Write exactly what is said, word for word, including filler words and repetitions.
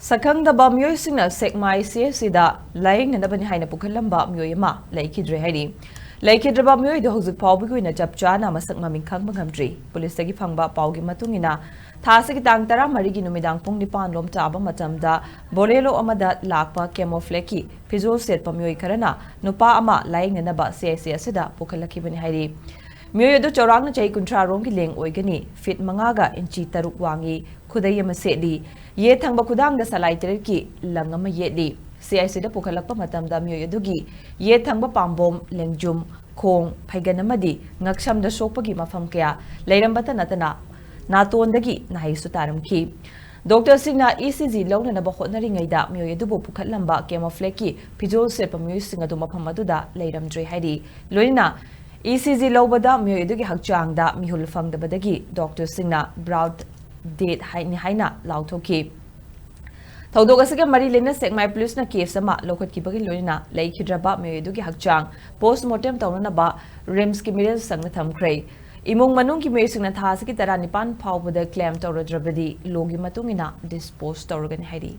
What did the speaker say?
ꯁꯛꯈꯪꯗꯕ ꯃꯤꯑꯣꯏꯁꯤꯡꯅ ꯁꯦꯛꯃꯥꯏ C S ꯁꯤꯗ ꯂꯥꯌꯦꯡꯅꯅꯕꯅꯤ ꯍꯥꯏꯅ ꯄꯨꯈꯠꯂꯝꯕ ꯃꯤꯑꯣꯏ ꯑꯃ ꯂꯩꯈꯤꯗ꯭ꯔꯦ ꯍꯥꯏꯔꯤ꯫ ꯂꯩꯈꯤꯗ꯭ꯔꯕ ꯃꯤꯑꯣꯏꯗꯨ ꯍꯧꯖꯤꯛ ꯐꯥꯎꯕꯒꯤ ꯑꯣꯏꯅ ꯆꯞ ꯆꯥꯅ ꯃꯁꯛ ꯃꯃꯤꯡ ꯈꯪꯕ ꯉꯝꯗ꯭ꯔꯤ꯫ ꯄꯨꯂꯤꯁꯇꯒꯤ ꯐꯪꯕ ꯄꯥꯎꯒꯤ ꯃꯇꯨꯡ ꯏꯟꯅ, ꯊꯥ ꯑꯁꯤꯒꯤ ꯇꯥꯡ ꯇꯔꯥꯃꯔꯤꯒꯤ ꯅꯨꯃꯤꯗꯥꯡ ꯄꯨꯡ ꯅꯤꯄꯥꯟ ꯂꯣꯝ ꯇꯥꯕ ꯃꯇꯝꯗ ꯕꯣꯂꯦꯔꯣ ꯑꯃꯗ ꯂꯥꯛꯄ ꯀꯦꯃꯣꯐ꯭ꯂꯦꯛꯀꯤ ꯐꯤꯖꯣꯜ ꯁꯦꯠꯄ ꯃꯤꯑꯣꯏ ꯈꯔꯅ ꯅꯨꯄꯥ ꯑꯃ ꯂꯥꯌꯦꯡꯅꯅꯕ ꯁꯤ ꯑꯥꯏ ꯁꯤ ꯑꯁꯤꯗ ꯄꯨꯈꯠꯂꯛꯈꯤꯕꯅꯤ ꯍꯥꯏꯔꯤ꯫ ꯃꯤꯑꯣꯏ ꯑꯗꯨ ꯆꯥꯎꯔꯥꯛꯅ ꯆꯍꯤ ꯀꯨꯟꯊ꯭ꯔꯥ ꯔꯣꯝꯒꯤ ꯂꯦꯡ ꯑꯣꯏꯒꯅꯤ, ꯐꯤꯠ ꯃꯉꯥꯒ ꯏꯟꯆꯤ ꯇꯔꯨꯛ ꯋꯥꯡꯏ, ꯈꯨꯗꯩ ꯑꯃ ꯁꯦꯠꯂꯤ, ꯌꯦꯠ ꯊꯪꯕ ꯈꯨꯗꯥꯡꯗ ꯁꯂꯥꯏ ꯇꯔꯦꯠꯀꯤ ꯂꯪ ꯑꯃ ꯌꯦꯠꯂꯤ꯫ ꯁꯤ ꯑꯥꯏ ꯁꯤꯗ ꯄꯨꯈꯠꯂꯛꯄ ꯃꯇꯝꯗ ꯃꯤꯑꯣꯏ ꯑꯗꯨꯒꯤ ꯌꯦꯠ ꯊꯪꯕ ꯄꯥꯝꯕꯣꯝ, ꯂꯦꯡꯖꯨꯝ, ꯈꯣꯡ, ꯐꯩꯒꯟ ꯑꯃꯗꯤ ꯉꯛꯁꯝꯗ ꯁꯣꯛꯄꯒꯤ ꯃꯐꯝ ꯀꯌꯥ ꯂꯩꯔꯝꯕꯇ ꯅꯠꯇꯅ ꯅꯥꯇꯣꯟꯗꯒꯤ ꯅꯥꯍꯩꯁꯨ ꯇꯥꯔꯝꯈꯤ꯫ ꯗꯣꯛꯇꯔꯁꯤꯡꯅ ꯏ ꯁꯤ ꯖꯤ ꯂꯧꯅꯅꯕ ꯍꯣꯠꯅꯔꯤꯉꯩꯗ ꯃꯤꯑꯣꯏ ꯑꯗꯨꯕꯨ ꯄꯨꯈꯠꯂꯝꯕ ꯀꯦꯃꯣꯐ꯭ꯂꯦꯛꯀꯤ ꯐꯤꯖꯣꯜ ꯁꯦꯠꯄ ꯃꯤꯑꯣꯏꯁꯤꯡ ꯑꯗꯨ ꯃꯐꯝ ꯑꯗꯨꯗ ꯂꯩꯔꯝꯗ꯭ꯔꯦ ꯍꯥꯏꯔꯤ꯫ ꯂꯣꯏꯅꯅ ꯏ ꯁꯤ ꯖꯤ ꯂꯧꯕꯗ ꯃꯤꯑꯣꯏ ꯑꯗꯨꯒꯤ ꯍꯛꯆꯥꯡꯗ ꯃꯤꯍꯨꯜ ꯐꯪꯗꯕꯗꯒꯤ ꯗꯣꯛꯇꯔꯁꯤꯡꯅ ꯕ꯭ꯔꯥꯎꯠ ꯗꯦꯠ ꯍꯥꯏꯅꯤ ꯍꯥꯏꯅ ꯂꯥꯎꯊꯣꯛꯈꯤ꯫ ꯊꯧꯗꯣꯛ ꯑꯁꯤꯒ ꯃꯔꯤ ꯂꯩꯅ ꯁꯦꯛꯃꯥꯏ ꯄꯨꯂꯤꯁꯅ ꯀꯦꯁ ꯑꯃ ꯂꯧꯈꯠꯈꯤꯕꯒꯤ ꯂꯣꯏꯅꯅ ꯂꯩꯈꯤꯗ꯭ꯔꯕ ꯃꯤꯑꯣꯏ ꯑꯗꯨꯒꯤ ꯍꯛꯆꯥꯡ ꯄꯣꯁꯃꯣꯔꯇꯦꯝ ꯇꯧꯅꯅꯕ ꯔꯤꯝꯁꯀꯤ ꯃꯤꯔꯦꯜ ꯁꯪꯗ ꯊꯝꯈ꯭ꯔꯦ꯫ ꯏꯃꯨꯡ ꯃꯅꯨꯡꯒꯤ ꯃꯤꯑꯣꯏꯁꯤꯡꯅ ꯊꯥ ꯑꯁꯤꯒꯤ ꯇꯔꯥꯅꯤꯄꯥꯟ ꯐꯥꯎꯕꯗ ꯀ꯭ꯂꯦꯝ ꯇꯧꯔꯗ꯭ꯔꯕꯗꯤ ꯂꯣꯒꯤ ꯃꯇꯨꯡ ꯏꯟꯅ ꯗꯤꯁꯄꯣꯁ ꯇꯧꯔꯒꯅꯤ ꯍꯥꯏꯔꯤ꯫